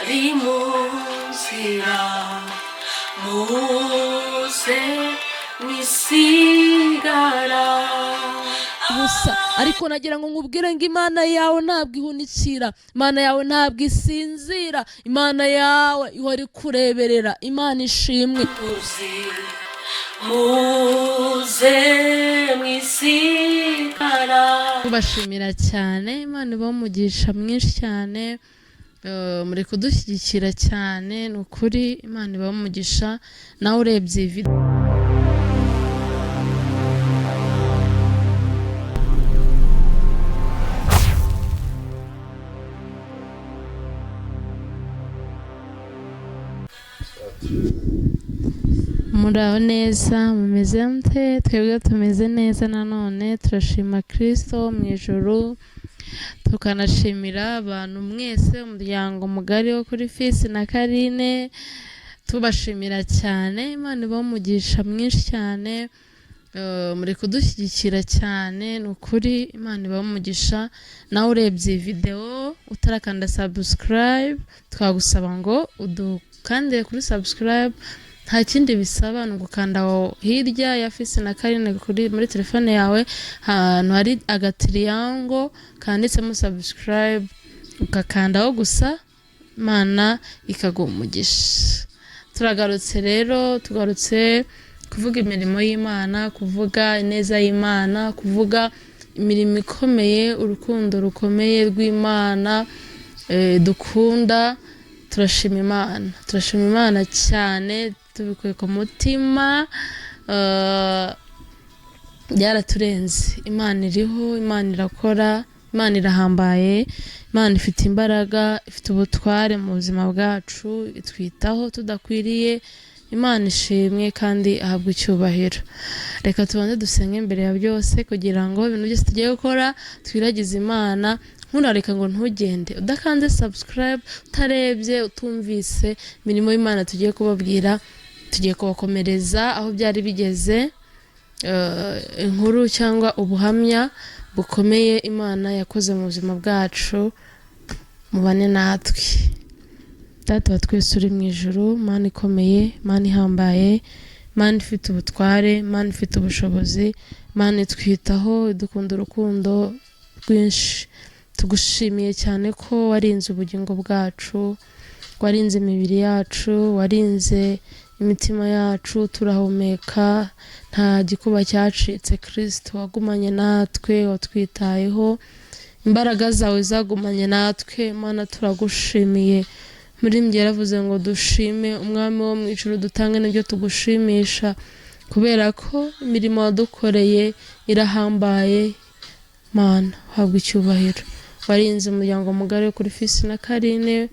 Ari mu nzira, muze mwisigara. Gusa ariko nagira ngo nkubwire ngo Imana yawe ntabwo ihunikira, Imana yawe ntabwo isinzira, Imana yawe ihora ikureberera. Imana ishimwe. Muze, muze mwisigara. Tubashimira cyane, Imana ibahe umugisha mwinshi cyane. Muri kudushyigikira cyane, ni ukuri Imana ibahe umugisha. Nawe urebye iyi video, muraho neza, mumeze mute? Twebwe tumeze neza nanone, turashima Kirisito mu ijuru, tukanashimira abantu mwese, umuryango mugari wo kuri Fisi na Karine. Tubashimira cyane, Imana ibahe umugisha mwinshi cyane. Muri kudushyigikira cyane, ni ukuri Imana ibahe umugisha. Nawe urebye iyi video utarakanda subscribe, twagusaba ngo udukandire kuri subscribe. Nta kindi bisaba, ni ugukanda aho hirya ya Fisi na Karine kuri muri telefone yawe, ahantu hari agatiriyango kanditsemo subscribe, ugakandaho gusa, Imana ikaguha umugisha. Turagarutse rero, tugarutse kuvuga imirimo y'Imana, kuvuga ineza y'Imana, kuvuga imirimo ikomeye, urukundo rukomeye rw'Imana dukunda. Turashima Imana, turashima Imana cyane tubikuye ku mutima. Byaraturenze. Imana iriho, Imana irakora, Imana irahambaye, Imana ifite imbaraga, ifite ubutware mu buzima bwacu, itwitaho tudakwiriye. Imana ishimwe kandi ahabwe icyubahiro. Reka tubanze dusenge imbere ya byose, kugira ngo ibintu byose tugiye gukora twiragize Imana. Ntunareka ngo ntugende udakanze subscribe, utarebye, utumvise imirimo y'Imana tugiye kubabwira. Tugiye kubakomereza aho byari bigeze, inkuru cyangwa ubuhamya bukomeye Imana yakoze mu buzima bwacu. Mubane natwe. Data wa twese uri mu ijuru, Mana ikomeye, Mana ihambaye, Mana ifite ubutware, Mana ifite ubushobozi, Mana itwitaho, idukunda urukundo rwinshi, tugushimiye cyane ko warinze ubugingo bwacu, warinze imibiri yacu, warinze imitima yacu, turahumeka, nta gikuba cyacitse. Kirisito, wagumanye natwe, watwitayeho, imbaraga zawe zagumanye natwe. Mana, turagushimiye. Muri njye yaravuze ngo dushime Umwami wo mu ijuru, dutange n'ibyo tugushimisha, kubera ko imirimo wadukoreye irahambaye. Mana, uhabwa icyubahiro. Warinze umuryango mugari wo kuri Fisi na Karine,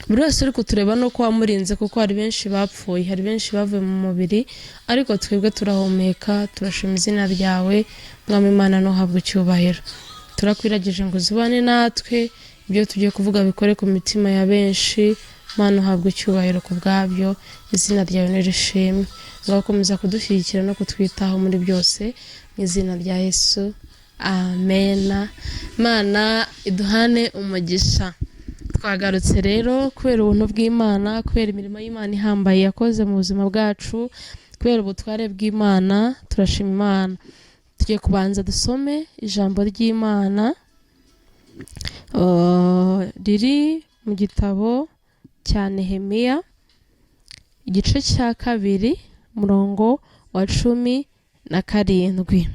buri wese uri kutureba nuko wamurinze, kuko hari benshi bapfuye, hari benshi bavuye mu mubiri, ariko twebwe turahumeka, turashima izina ryawe. Mwami Imana, ntuhabwe icyubahiro. Turakwiragije ngo uzibane natwe, ibyo tugiye kuvuga bikore ku mitima ya benshi. Mana, uhabwe icyubahiro ku bwabyo, izina ryawe nirishimwe. Ugakomeza kudushyigikira no kutwitaho muri byose, mu izina rya Yesu, amena. Imana iduhane umugisha. Twagarutse rero kubera ubuntu bw'Imana, kubera imirimo y'Imana ihambaye yakoze mu buzima bwacu, kubera ubutware bw'Imana. Turashima Imana. Tugiye kubanza dusome ijambo ry'Imana riri mu gitabo cya Nehemiya, igice cya 2, umurongo wa 17.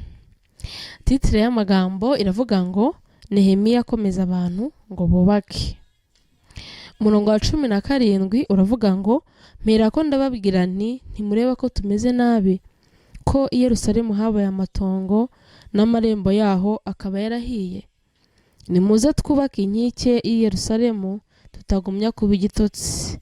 Titre y'amagambo iravuga ngo Nehemiya akomeza abantu ngo bubake. Umurongo wa 17 uravuga ngo: mperako ndababwira nti ntimureba ko tumeze nabi, ko i Yerusalemu habaye amatongo n'amarembo yaho akaba yarahiye? Nimuze twubake inkike y'i Yerusalemu, tutagumya kuba igitotsi.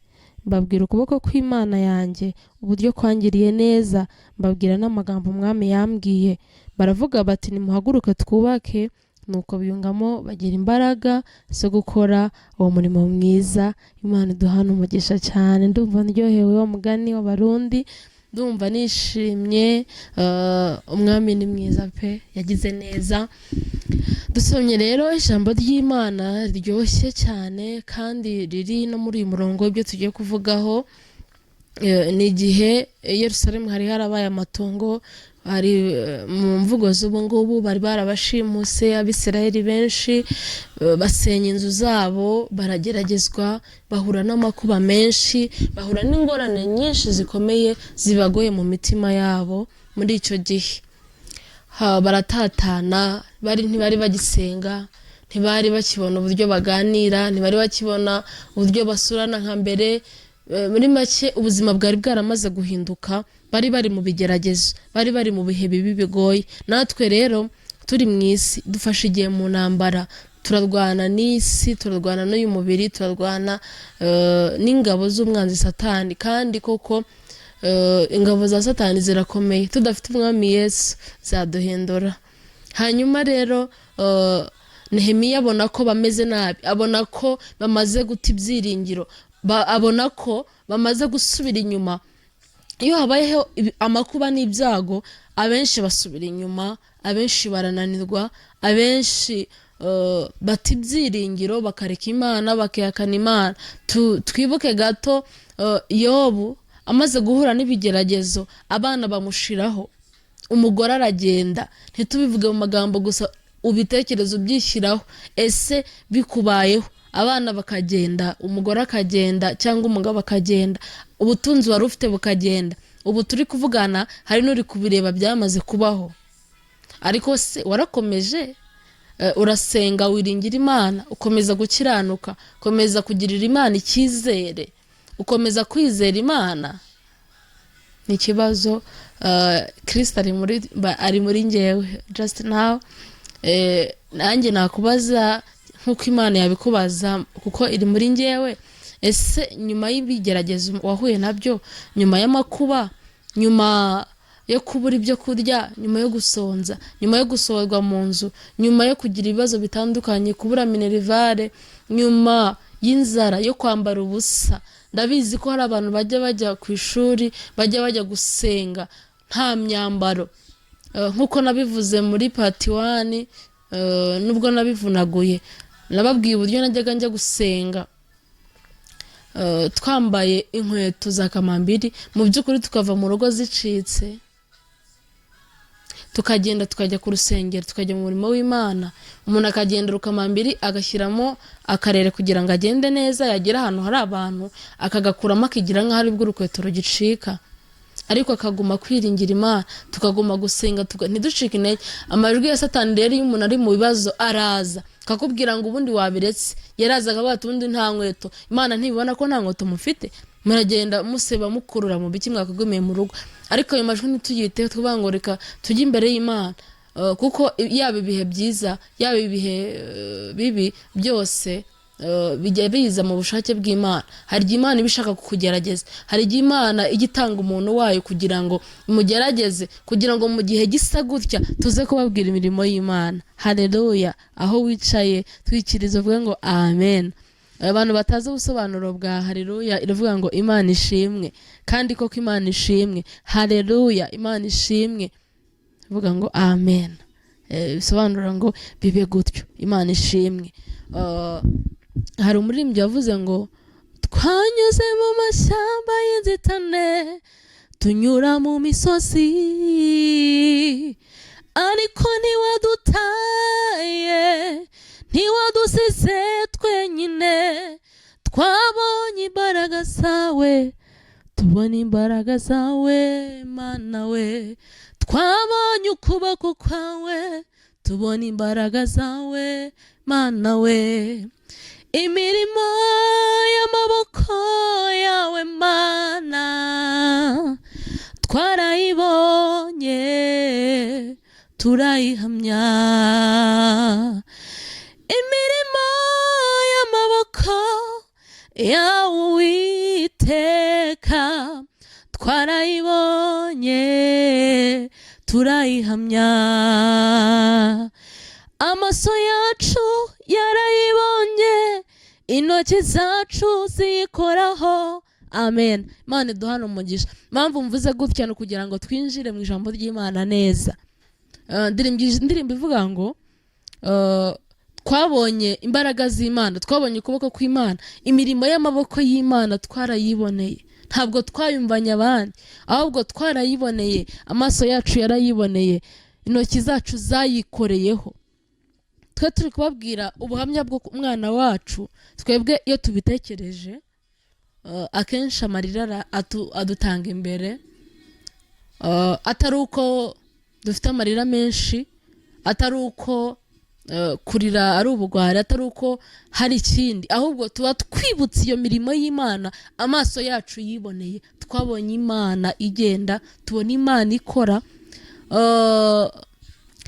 Mbabwira ukuboko kw'Imana yanjye uburyo kwangiriye neza, mbabwira n'amagambo umwami yambwiye. Baravuga bati nimuhaguruke twubake. Nuko biyungamo bagira imbaraga zo gukora uwo murimo mwiza. Imana iduhana umugisha cyane. Ndumva ndyohewe, wa mugani w'Abarundi. Ndumva nishimye. Umwami ni mwiza pe, yagize neza. Dusomye rero ijambo ry'Imana riryoshye cyane kandi riri no muri uyu murongo w'ibyo tugiye kuvugaho. Ni igihe i Yerusalemu hari harabaye amatongo, hari mu mvugo z'ubu ngubu bari barabashimuse Abisirayeli benshi, basenya inzu zabo, barageragezwa, bahura n'amakuba menshi, bahura n'ingorane nyinshi zikomeye zibagoye mu mitima yabo. Muri icyo gihe baratatana, bari ntibari bagisenga, ntibari bakibona uburyo baganira, ntibari bakibona uburyo basurana nka mbere. Muri make ubuzima bwari bwaramaze guhinduka, bari bari mu bigeragezo, bari bari mu bihe bibi bigoye. Natwe rero turi mu isi, dufashe igihe mu ntambara, turarwana n'isi, turarwana n'uyu mubiri, turarwana n'ingabo z'umwanzi Satani. Kandi koko ingabo za Satani zirakomeye, tudafite Umwami Yesu zaduhindura. Hanyuma rero Nehemiya abona ko bameze nabi, abona ko bamaze guta ibyiringiro, abona ko bamaze gusubira inyuma. Iyo habayeho amakuba n'ibyago, abenshi basubira inyuma, abenshi barananirwa, abenshi bata ibyiringiro, bakareka Imana, bakihakana Imana. Twibuke gato Yobu amaze guhura n'ibigeragezo, abana bamushiraho, umugore aragenda. Ntitubivuge mu magambo gusa, ubitekereze ubyishyiraho. Ese bikubayeho, abana bakagenda, umugore akagenda cyangwa umugabo akagenda, ubutunzi wari ufite bukagenda, ubu turi kuvugana hari n'uri kubireba byamaze kubaho, ariko se warakomeje? Urasenga, wiringira Imana, ukomeza gukiranuka, ukomeza kugirira Imana icyizere, ukomeza kwizera Imana? Ni ikibazo. Kirisito ari muri ngewe just now. Nanjye nakubaza nk'uko Imana yabikubaza kuko iri muri ngewe. Ese nyuma y'ibigeragezo wahuye nabyo, nyuma y'amakuba, nyuma yo kubura ibyo kurya, nyuma yo gusonza, nyuma yo gusohorwa mu nzu, nyuma yo kugira ibibazo bitandukanye, kubura minerval, nyuma y'inzara, yo kwambara ubusa? Ndabizi ko hari abantu bajya bajya ku ishuri, bajya bajya gusenga nta myambaro. Nk'uko nabivuze muri part 1, nubwo nabivunaguye, nababwiye uburyo najyaga njya gusenga twambaye inkweto za kamambiri, mu by'ukuri tukava mu rugo zicitse, tukagenda tukajya ku rusengero, tukajya mu murimo w'Imana. Umuntu akagenda rukamambiri, agashyiramo akarere kugira ngo agende neza, yagera ahantu hari abantu akagakuramo, akigira nk'aho aribwo urukweto rugicika, ariko akaguma kwiringira Imana, tukaguma gusenga, ntiducike intege. Amajwi ya Satani rero, iyo umuntu ari mu bibazo, araza akakubwira ngo ubundi wabiretse. Yaraza akavuga ati: "Ubundi nta nkweto, Imana ntibibona ko nta nkweto mufite? Muragenda museba, mukurura mu biki? Mwakagumiye mu rugo." Ariko ayo majwi ntituyiteho, tuvuga ngo reka tujye imbere y'Imana. Kuko yaba ibihe byiza, yaba ibihe bibi, byose bijya biza mu bushake bw'Imana. Hari igihe Imana iba ishaka kukugerageza, hari igihe Imana ijya itanga umuntu wayo kugira ngo imugerageze, kugira ngo mu gihe gisa gutya tuze kubabwira imirimo y'Imana. Haleluya! Aho wicaye twikiriza uvuge ngo amen. Abantu batazi ubusobanuro bwa haleluya, iravuga ngo Imana ishimwe. Kandi koko Imana ishimwe. Haleluya, Imana ishimwe, ivuga ngo amen. Bisobanura ngo bibe gutyo, Imana ishimwe. Hari umuririmbyi wavuze ngo: "Twanyuze mu mashyamba y'inzitane, tunyura mu misozi, ariko ntiwadutaye, ntiwadusize twenyine. Twabonye imbaraga zawe, tubona imbaraga zawe, Mana we. Twabonye ukuboko kwawe, tubona imbaraga zawe, Mana we. Imirimo y'amaboko yawe, Mana, twarayibonye, turayihamya. Imirimo y'amaboko yawe, Uwiteka, twarayibonye, turayihamya. Amaso yacu yarayibonye, intoki zacu ziyikoraho." Amen. Imana iduhane umugisha. Impamvu mvuze gutya ni ukugira ngo twinjire mu ijambo ry'Imana neza. Indirimbo ivuga ngo twabonye imbaraga z'Imana, twabonye ukuboko kw'Imana, imirimo y'amaboko y'Imana twarayiboneye. Ntabwo twayumvanye abandi, ahubwo twarayiboneye, amaso yacu yarayiboneye, intoki zacu zayikoreyeho. Twe turi kubabwira ubuhamya bw'umwana wacu. Twebwe iyo tubitekereje, akenshi amarira adutanga imbere, atari uko dufite amarira menshi, atari uko kurira ari ubugwari, atari uko hari ikindi, ahubwo tuba twibutse iyo mirimo y'Imana amaso yacu yiboneye. Twabonye Imana igenda, tubona Imana ikora.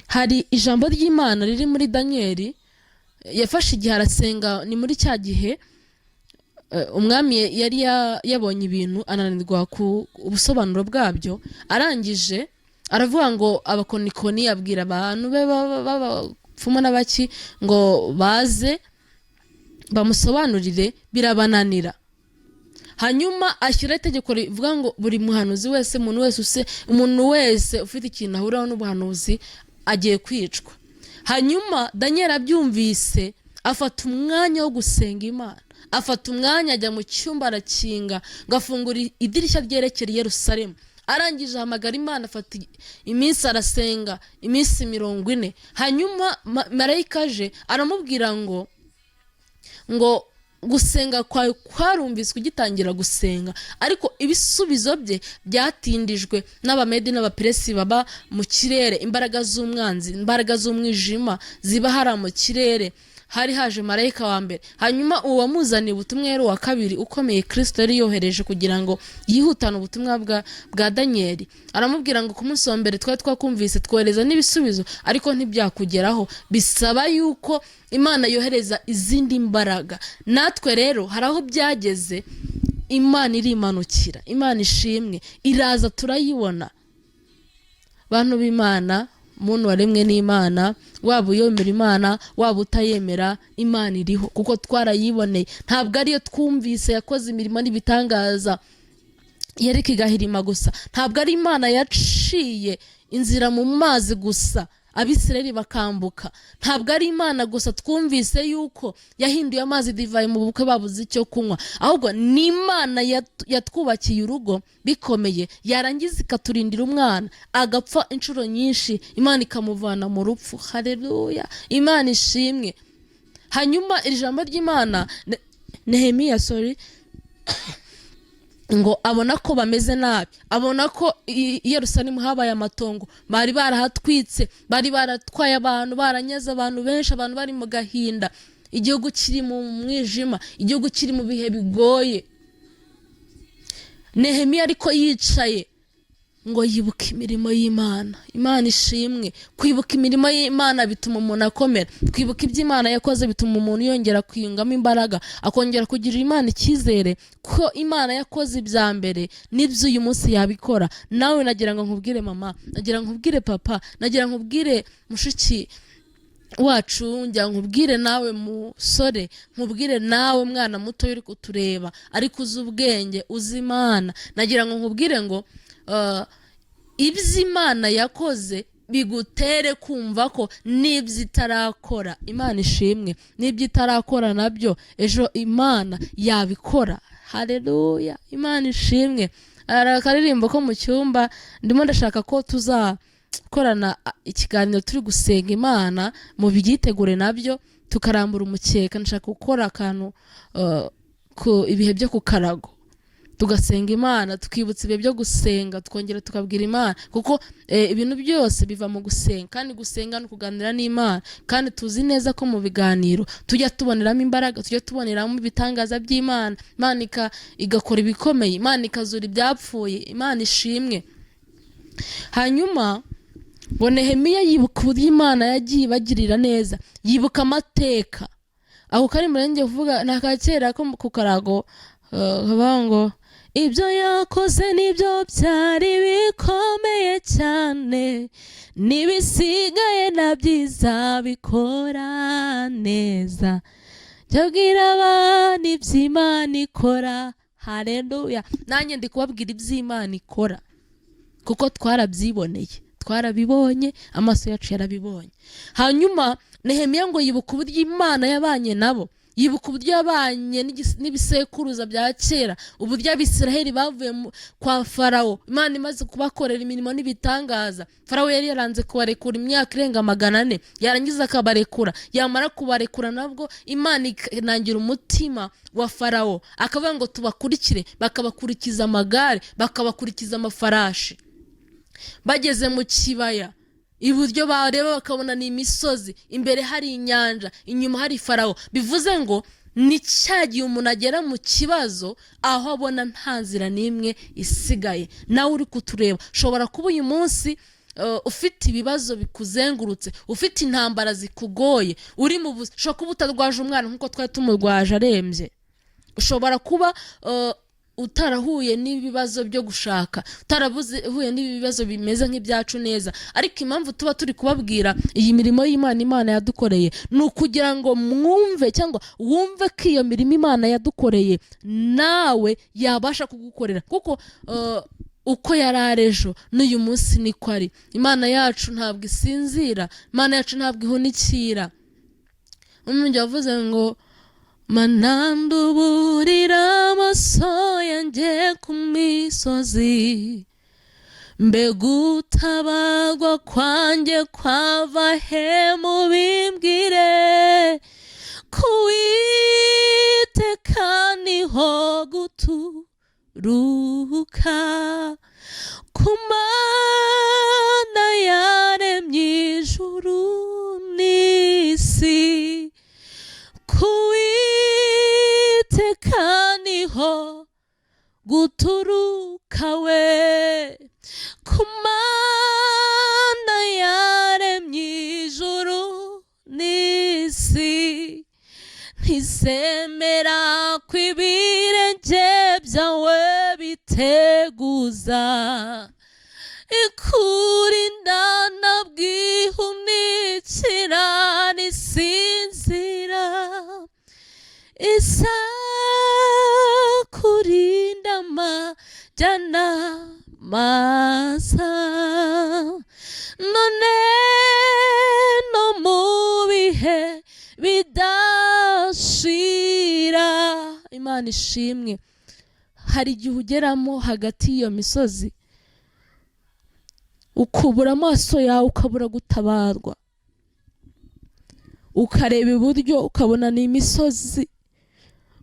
Hari ijambo ry'Imana riri muri Daniyeli. Yafashe igihe arasenga. Ni muri cya gihe umwami yari yabonye ibintu, ananirwa ku ubusobanuro bwabyo. Arangije aravuga ngo abakonikoni, abwira abantu be b'abapfumu n'abaki ngo baze bamusobanurire, birabananira. Hanyuma ashyiraho itegeko rivuga ngo buri muhanuzi wese, umuntu wese umuntu wese ufite ikintu ahuriraho n'ubuhanuzi agiye kwicwa. Hanyuma Daniel abyumvise, afata umwanya wo gusenga Imana, afata umwanya ajya mu cyumba, arakinga, ngo afungura idirishya ryerekera i Yerusalemu. Arangije ahamagara Imana, afata iminsi arasenga, iminsi 40. Hanyuma marayika aje aramubwira ngo gusenga kwawe kwarumviswe ugitangira gusenga, ariko ibisubizo bye byatindijwe n'Abamedi n'Abaperesi baba mu kirere, imbaraga z'umwanzi, imbaraga z'umwijima ziba hariya mu kirere. Hari haje marayika wa mbere, hanyuma uwo wamuzaniye ubutumwa yari uwa kabiri ukomeye, Kirisito yari yohereje kugira ngo yihutane ubutumwa bwa Daniyeli. Aramubwira ngo ku munsi wa mbere twari twakumvise, twohereza n'ibisubizo, ariko ntibyakugeraho, bisaba yuko Imana yohereza izindi mbaraga. Natwe rero hari aho byageze, Imana irimanukira. Imana ishimwe, iraza turayibona. Bantu b'Imana, muntu waremwe n'Imana, waba uyemera Imana, waba utayemera, Imana iriho kuko twarayiboneye. Ntabwo ariyo twumvise yakoze imirimo n'ibitangaza yereka igahirima gusa, ntabwo ari Imana yaciye inzira mu mazi gusa Abisirayeli bakambuka, ntabwo ari Imana gusa twumvise yuko yahinduye amazi divayi mu bukwe babuze icyo kunywa, ahubwo ni Imana yatwubakiye urugo bikomeye, yarangiza ikaturindira umwana agapfa inshuro nyinshi, Imana ikamuvana mu rupfu. Haleluya, Imana ishimwe. Hanyuma iri jambo ry'Imana, Nehemiya, sorry, ngo abona ko bameze nabi, abona ko i Yerusalemu habaye amatongo, bari barahatwitse, bari baratwaye abantu, baranyaze abantu benshi, abantu bari mu gahinda, igihugu kiri mu mwijima, igihugu kiri mu bihe bigoye. Nehemiya ariko yicaye ngo yibuke imirimo y'Imana. Imana ishimwe. Kwibuka imirimo y'Imana bituma umuntu akomera. Kwibuka ibyo Imana yakoze bituma umuntu yongera kwiyungamo imbaraga, akongera kugirira Imana icyizere ko Imana yakoze ibya mbere n'ibyo uyu munsi yabikora. Nawe nagira ngo nkubwire mama, nagira ngo nkubwire papa, nagira ngo nkubwire mushiki wacu, njya nkubwire nawe musore, nkubwire nawe mwana muto uri kutureba ariko uzi ubwenge, uzi Imana, nagira ngo nkubwire ngo ibyo Imana yakoze bigutere kumva ko n'ibyo itarakora, Imana ishimwe, n'ibyo itarakora nabyo ejo Imana yabikora. Haleluya, Imana ishimwe. Hari akaririmbo ko mu cyumba ndimo ndashaka ko tuzakorana ikiganiro turi gusenga Imana, mu byitegure nabyo, tukarambura umukeka. Ndashaka gukora akantu ku ibihe byo ku karago, tugasenga Imana, tukibutsa ibihe byo gusenga, tukongera tukabwira Imana, kuko ibintu byose biva mu gusenga, kandi gusenga ni ukuganira n'Imana. Kandi tuzi neza ko mu biganiro tujya tuboneramo imbaraga, tujya tuboneramo ibitangaza by'Imana, Imana igakora ibikomeye, Imana ikazura ibyapfuye. Imana ishimwe. Hanyuma ngo Nehemiya yibuka uburyo Imana yagiye ibagirira neza, yibuka amateka. Ako kari murenge kuvuga ni aka kera ko ku karago, kavuga ngo ibyo yakoze nibyo byari bikomeye cyane, n'ibisigaye na byiza bikora neza, jya bwira abantu iby'Imana ikora. Haleluya! Nanjye ndi kubabwira iby'Imana ikora kuko twarabyiboneye, twarabibonye, amaso yacu yarabibonye. Hanyuma Nehemiya ngo yibuka uburyo Imana yabanye nabo, yibuka uburyo yabanye n'ibisekuruza bya kera, uburyo Abisiraheli bavuye kwa Farawo, Imana imaze kubakorera imirimo n'ibitangaza. Farawo yari yaranze kubarekura imyaka irenga 400, yarangiza akabarekura, yamara kubarekura nabwo Imana ikanangira umutima wa Farawo, akavuga ngo tubakurikire, bakabakurikiza amagare, bakabakurikiza amafarashi. Bageze mu kibaya, iburyo bareba bakabona ni imisozi, imbere hari inyanja, inyuma hari Farawo. Bivuze ngo ni cya gihe umuntu agera mu kibazo aho abona nta nzira n'imwe isigaye. Nawe uri kutureba, ushobora kuba uyu munsi ufite ibibazo bikuzengurutse, ufite intambara zikugoye, uri mu ushobora kuba utarwaje umwana nk'uko twari tumurwaje arembye, ushobora kuba utarahuye n'ibibazo byo gushaka, utarahuye n'ibibazo bimeze nk'ibyacu neza. Ariko impamvu tuba turi kubabwira iyi mirimo y'Imana, Imana yadukoreye, ni ukugira ngo mwumve cyangwa wumve ko iyo mirimo Imana yadukoreye nawe yabasha kugukorera, kuko uko yari ari ejo n'uyu munsi niko ari. Imana yacu ntabwo isinzira, Imana yacu ntabwo ihunikira. Umujyi wavuze ngo: "Mana, nduburira amaso yanjye ku misozi, mbega utabarwa kwanjye kwava he? Mubimbwire. Ku Uwiteka niho guturuka, ku Mana yaremye ijuru n'isi. Ku Uwiteka niho guturuka we, ku Mana yaremye ijuru n'isi. Ntizemera ko ibirenge byawe biteguza, ikurinda ntabwihunikira nisinzira, isakurinda amajyana masa none no mu bihe bidashira." Imana ishimwe. Hari igihe ugeramo hagati y'iyo misozi, ukubura amaso yawe, ukabura gutabarwa, ukareba iburyo ukabona ni imisozi,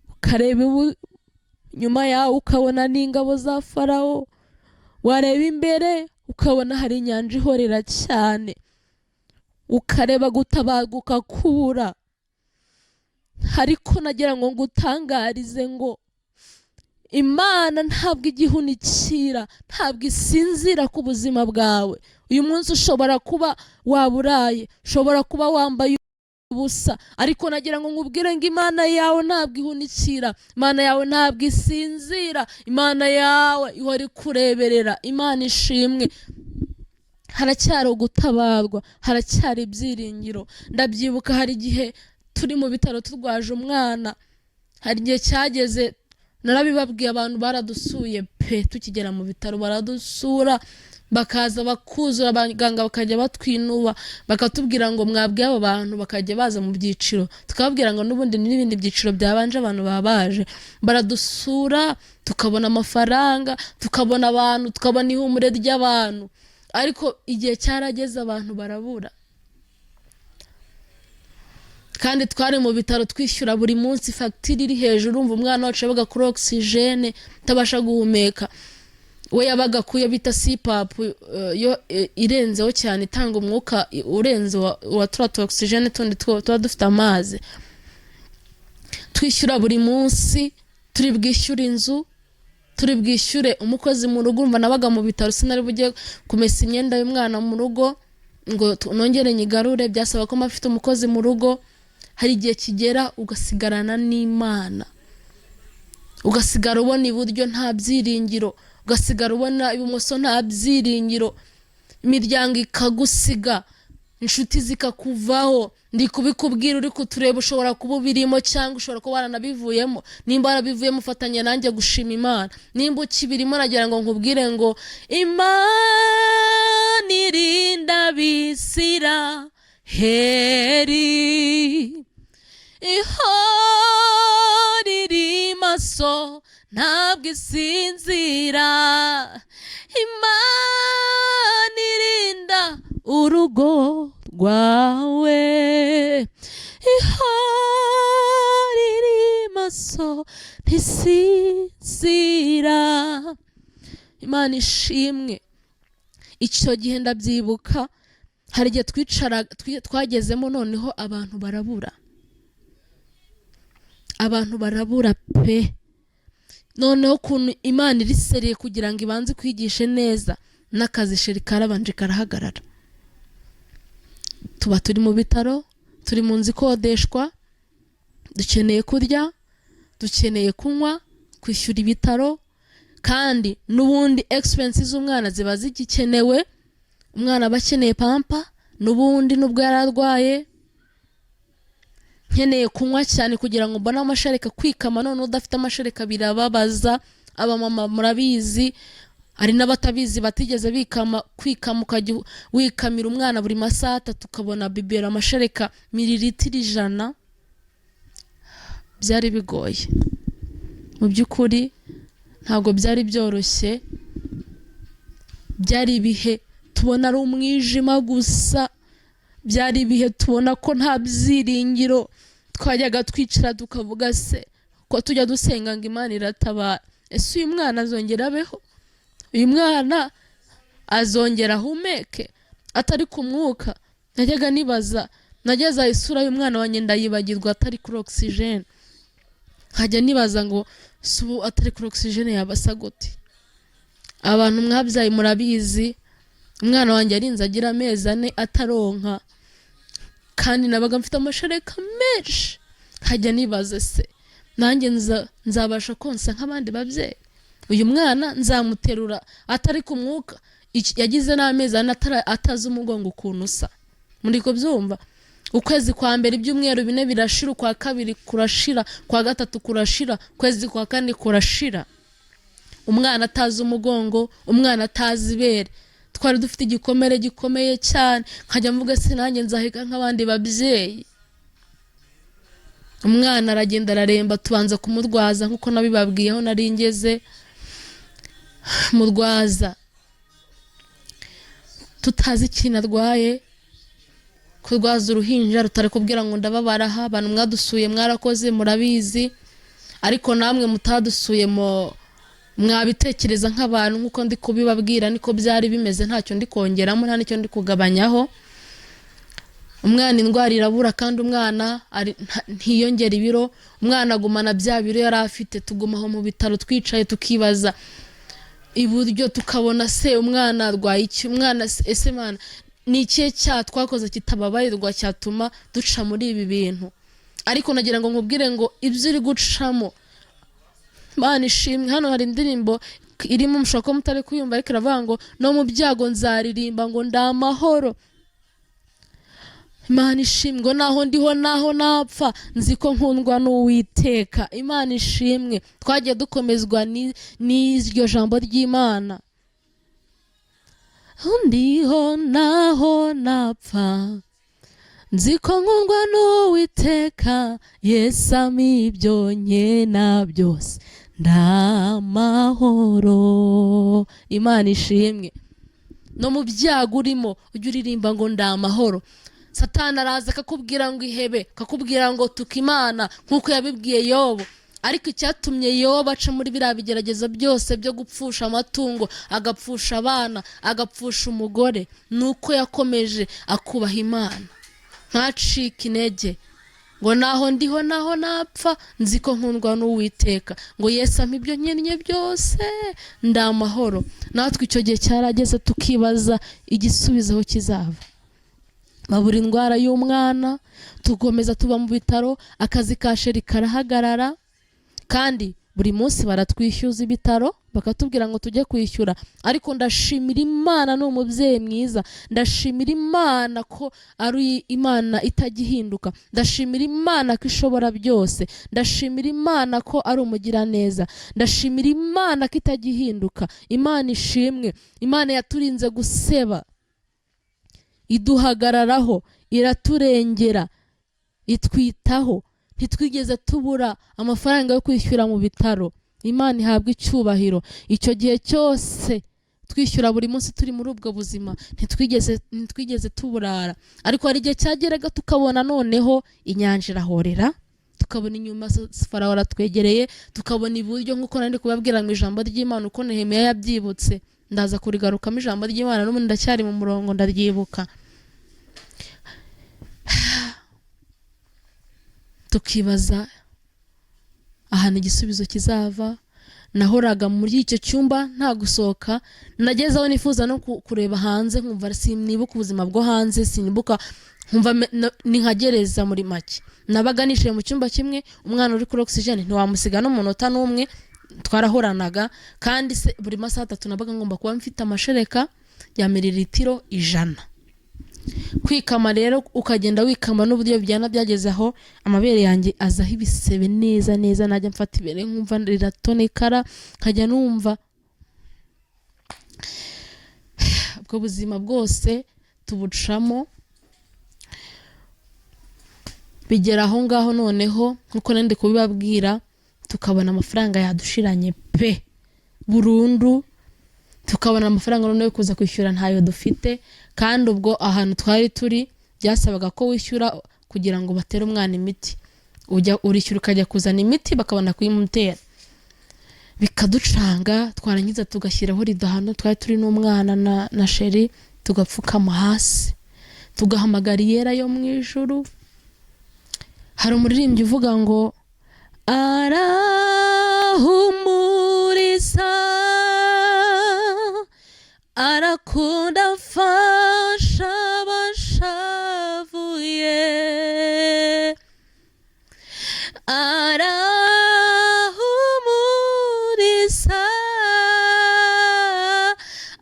ukareba inyuma yawe ukabona ni ingabo za Farawo, wareba imbere ukabona hari inyanja ihorera cyane, ukareba gutabarwa ukakubura. Ariko nagira ngo ngutangarize ngo Imana ntabwo igihunikira, ntabwo isinzira ku buzima bwawe. Uyu munsi ushobora kuba waburaye, ushobora kuba wambaye ubusa, ariko nagira ngo nkubwire ngo Imana yawe ntabwo ihunikira, Imana yawe ntabwo isinzira, Imana yawe ihora ikureberera. Imana ishimwe. Haracyari ugutabarwa, haracyari ibyiringiro. Ndabyibuka, hari igihe turi mu bitaro turwaje umwana, hari igihe cyageze, narabibabwiye, abantu baradusuye pe. Tukigera mu bitaro baradusura, bakaza bakuzura, abaganga bakajya batwinuba, bakatubwira ngo mwabwiye abo bantu bakajya baza mu byiciro, tukababwira ngo n'ubundi n'ibindi byiciro byabanje abantu baba baje. Baradusura, tukabona amafaranga, tukabona abantu, tukabona ihumure ry'abantu. Ariko igihe cyarageze abantu barabura, kandi twari mu bitaro twishyura buri munsi fagitire iri hejuru. Urumva, umwana wacu yabaga kuri oxygène, utabasha guhumeka. We yabaga ku yo bita CPAP, yo irenzeho cyane, itanga umwuka urenze wa turiya tu oxygène tundi tuba dufite amazi. Twishyura buri munsi, turi bwishyure inzu, turi bwishyure umukozi mu rugo. Urumva, nabaga mu bitaro, sinari bujye kumesa imyenda y'umwana mu rugo ngo nongere nyigarure, byasaba ko mba mfite umukozi mu rugo. Hari igihe kigera ugasigarana n'Imana, ugasigara ubona iburyo nta byiringiro, ugasigara ubona ibumoso nta byiringiro, imiryango ikagusiga, Inshuti zikakuvaho. Ndi kubikubwira uri kutureba, ushobora kuba ubirimo cyangwa ushobora kuba waranabivuyemo. Nimba warabivuyemo, ufatanya nanjye gushima Imana. Nimba ukibirimo, nagira ngo nkubwire ngo Imana irinda Abisiraheli, ihora iri maso, ntabwo isinzira. Imana irinda urugo rwawe, ihora iri maso, ntisinzira. Imana ishimwe. Icyo gihe ndabyibuka, hari igihe twicara twagezemo, noneho abantu barabura, abantu barabura pe. Noneho ukuntu Imana iri sérieux, kugira ngo ibanze kwigishe neza, n'akazi chéri karabanje karahagarara. Tuba turi mu bitaro, turi mu nzu ikodeshwa, dukeneye kurya, dukeneye kunywa, kwishyura ibitaro, kandi n'ubundi expenses z'umwana ziba zigikenewe. Umwana aba akeneye pampa n'ubundi nubwo yari arwaye. Nkeneye kunywa cyane kugira ngo mbone amashereka. Kwikama none udafite amashereka birababaza. Abamama murabizi, hari n'abatabizi batigeze bikama. Kwikama ukajya wikamira umwana buri masaha 3, ukabona bibero amashereka mililitiro 100, byari bigoye. Mu by'ukuri ntabwo byari byoroshye. Byari ibihe tubona ari umwijima gusa, byari ibihe tubona ko nta byiringiro. Twajyaga twicara tukavuga: "Se ko tujya dusenga ngo Imana iratabara, ese uyu mwana azongera abeho? Uyu mwana azongera ahumeke atari ku mwuka?" Najyaga nibaza, nageze isura y'umwana wanjye ndayibagirwa atari kuri oxygène. Nkajya nibaza ngo si ubu atari kuri oxygène yaba asa gute? Abantu mwabyaye murabizi. Umwana wanjye yarinze agira amezi 4 ataronka, kandi nabaga mfite amashereka menshi. Nkajya nibaza: se nanjye nzabasha konsa nk'abandi babyeyi? Uyu mwana nzamuterura atari ku mwuka? Yagize n'amezi 4 atazi umugongo ukuntu usa. Muri kubyumva? Ukwezi kwa mbere ibyumweru 4 birashira, ukwa kabiri kurashira, kwa gatatu kurashira, ukwezi kwa kane kurashira, umwana atazi umugongo, umwana atazi ibere. Twari dufite igikomere gikomeye cyane. Nkajya mvuga: se nanjye nzaheka nk'abandi babyeyi? Umwana aragenda araremba, tubanza kumurwaza nk'uko nabibabwiyeho nari ngeze murwaza tutazi ikintu arwaye. Kurwaza uruhinja rutari kubwira ngo ndababara aha. Abantu mwadusuye mwarakoze, murabizi, ariko namwe mutadusuye mo mwabitekereza nk'abantu. Nk'uko ndi kubibabwira niko byari bimeze, ntacyo ndi kongeramo, nta n'icyo ndi kugabanyaho. Umwana indwara irabura, kandi umwana ntiyongera ibiro, umwana agumana bya biro yari afite. Tuguma aho mu bitaro twicaye, tukibaza iburyo, tukabona se umwana arwaye iki? Umwana ese Mana, ni ikihe cyaha twakoze kitababarirwa cyatuma duca muri ibi bintu? Ariko nagira ngo nkubwire ngo ibyo uri gucamo, Mana ishimwe. Hano hari indirimbo irimo, mushobora kuba mutari kuyumva, ariko iravuga ngo no mu byago nzaririmba ngo ndi amahoro. Imana ishimwe. Ngo naho ndiho, naho napfa, nzi ko nkundwa n'Uwiteka. Imana ishimwe. Twagiye dukomezwa n'iryo jambo ry'Imana: ndiho naho napfa, nzi ko nkundwa n'Uwiteka. Yesu ampa ibyo nkena byose, ndamahoro. Imana ishimwe. No mu byago urimo, ujye uririmba ngo ndi amahoro. Satani araza akakubwira ngo ihebe, akakubwira ngo tuka Imana, nk'uko yabibwiye Yobo. Ariko icyatumye Yobo aca muri biriya bigeragezo byose byo gupfusha amatungo, agapfusha abana, agapfusha umugore, ni uko yakomeje akubaha Imana, ntacike intege. Ngo naho ndiho, naho napfa, nzi ko nkundwa n'Uwiteka, ngo Yesu ampa ibyo nkennye byose, ndi amahoro. Natwe icyo gihe cyarageze, tukibaza igisubizo aho kizava. Babura indwara y'umwana, tukomeza tuba mu bitaro, akazi ka chéri karahagarara. Kandi Buri munsi baratwishyuza ibitaro, bakatubwira ngo tujye kwishyura. Ariko ndashimira Imana, ni umubyeyi mwiza. Ndashimira Imana ko ari Imana itajya ihinduka. Ndashimira Imana ko ishobora byose. Ndashimira Imana ko ari umugiraneza. Ndashimira Imana ko itajya ihinduka. Imana ishimwe. Imana yaturinze guseba, iduhagararaho, iraturengera, itwitaho. Ntitwigeze tubura amafaranga yo kwishyura mu bitaro. Imana ihabwa icyubahiro. Icyo gihe cyose twishyura buri munsi, turi muri ubwo buzima, ntitwigeze tuburara. Ariko hari igihe cyageraga tukabona noneho inyanja irahorera, tukabona inyuma Farawo aratwegereye, tukabona iburyo, nk'uko nari kubabwira mu ijambo ry'Imana uko Nehemiya yabyibutse. Ndaza kurigarukamo ijambo ry'Imana, n'ubundi ndacyari mu murongo, ndaryibuka. Tukibaza ahantu igisubizo kizava. Nahoraga muri icyo cyumba nta gusohoka. Nageze aho nifuza no kureba hanze, nkumva sinibuka ubuzima bwo hanze, sinibuka, nkumva ni nka gereza muri make. Nabaga nicaye mu cyumba kimwe, umwana uri kuri oxygen ntiwamusiga n'umunota n'umwe, twarahoranaga. Kandi se buri masaha 3 nabaga ngomba kuba mfite amashereka ya mililitiro 100. Kwikama rero ukagenda wikama n'uburyo bijyana, byageze aho amabere yanjye azaho ibisebe neza neza. Najya mfata ibere nkumva riratonekara, nkajya numva ubwo buzima bwose tubucamo. Bigera aho ngaho noneho, nkuko nari ndi kubibabwira, tukabona amafaranga yadushiranye pe burundu, tukabona amafaranga noneho yo kuza kwishyura ntayo dufite. Kandi ubwo ahantu twari turi byasabaga ko wishyura kugira ngo batere umwana imiti, ujya urishyura ukajya kuzana imiti bakabona kuyimutera. Bikaducanga, twarangiza tugashyiraho rido ahantu twari turi n'umwana na sheri, tugapfukama hasi tugahamagara Iyera yo mu ijuru. Hari umuririmbyi uvuga ngo arahumuriza, arakunda, afasha abashavuye, arahumuriza,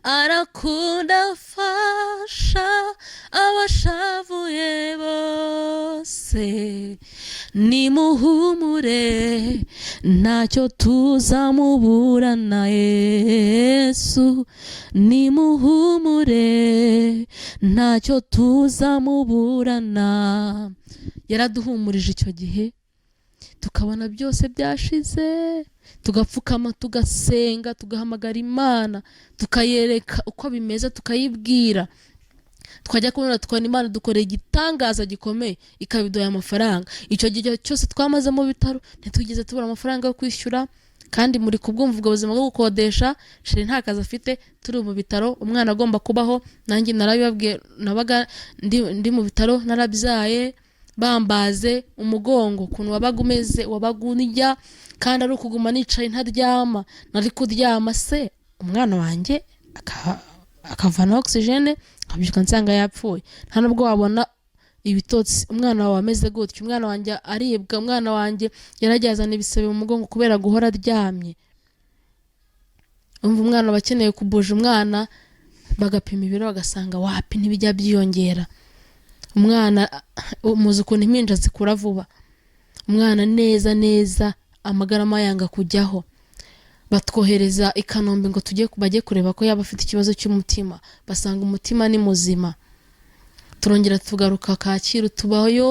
arakunda, afasha abashavuye bose. Nimuhumure, ntacyo tuzamuburana Yesu. Nimuhumure, ntacyo tuzamuburana. Yaraduhumurije icyo gihe, tukabona byose byashize, tugapfukama, tugasenga, tugahamagara Imana, tukayereka uko bimeze, tukayibwira. Twajya kubona tukabona Imana dukoreye igitangaza gikomeye, ikabiduha amafaranga. Icyo gihe cyose twamaze mu bitaro ntitwigeze tubura amafaranga yo kwishyura. Kandi muri kubwumva ubwo buzima bwo gukodesha, sheri nta kazi afite, turi mu bitaro, umwana agomba kubaho. Nanjye narabibabwiye, nabaga ndi mu bitaro narabyaye, bambaze umugongo ukuntu wabaga umeze, wabaga undya, kandi ari ukuguma nicaye ntaryama. Nari kuryama se umwana wanjye akavanaho oxygène, nkabyuka nsanga yapfuye. Nta nubwo wabona ibitotsi umwana wawe ameze gutyo. Umwana wanjye aribwa, umwana wanjye yaragiye azana ibisebe mu mugongo kubera guhora aryamye. Umva, umwana aba akeneye kubuja, umwana bagapima ibiro bagasanga wapi, ntibijya byiyongera. Umwana, muzi ukuntu impinja zikura vuba, umwana neza neza amagarama yanga kujyaho. Batwohereza i Kanombe ngo tujye bajye kureba ko yaba afite ikibazo cy'umutima, basanga umutima ni muzima. Turongera tugaruka Kacyiru, tubayo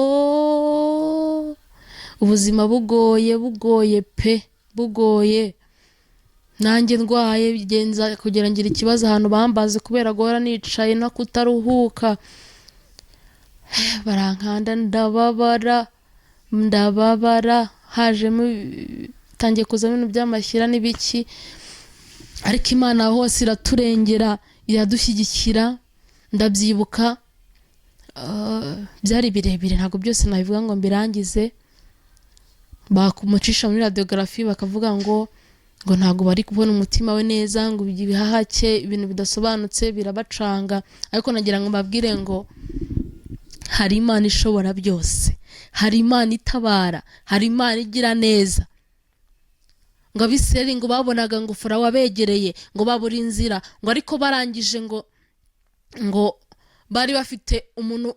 ubuzima bugoye, bugoye pe, bugoye. Nanjye ndwaye, bigenza kugira ngira ikibazo ahantu bambaze kubera guhora nicaye no kutaruhuka, barankanda, ndababara, ndababara, hajemo tangiye kuzamo ibintu by'amashyira n'ibiki. Ariko Imana hose iraturengera, iradushyigikira. Ndabyibuka, byari birebire, ntabwo byose nabivuga ngo mbirangize. Bakumucisha muri radiographie bakavuga ngo ntabwo bari kubona umutima we neza, ngo ibihaha cye ibintu bidasobanutse, birabacanga. Ariko nagira ngo mbabwire ngo hari Imana ishobora byose, hari Imana itabara, hari Imana igira neza. Ngo Abisirayeli ngo babonaga ngo Farawo abegereye, ngo babura inzira, ngo ariko barangije ngo bari bafite umuntu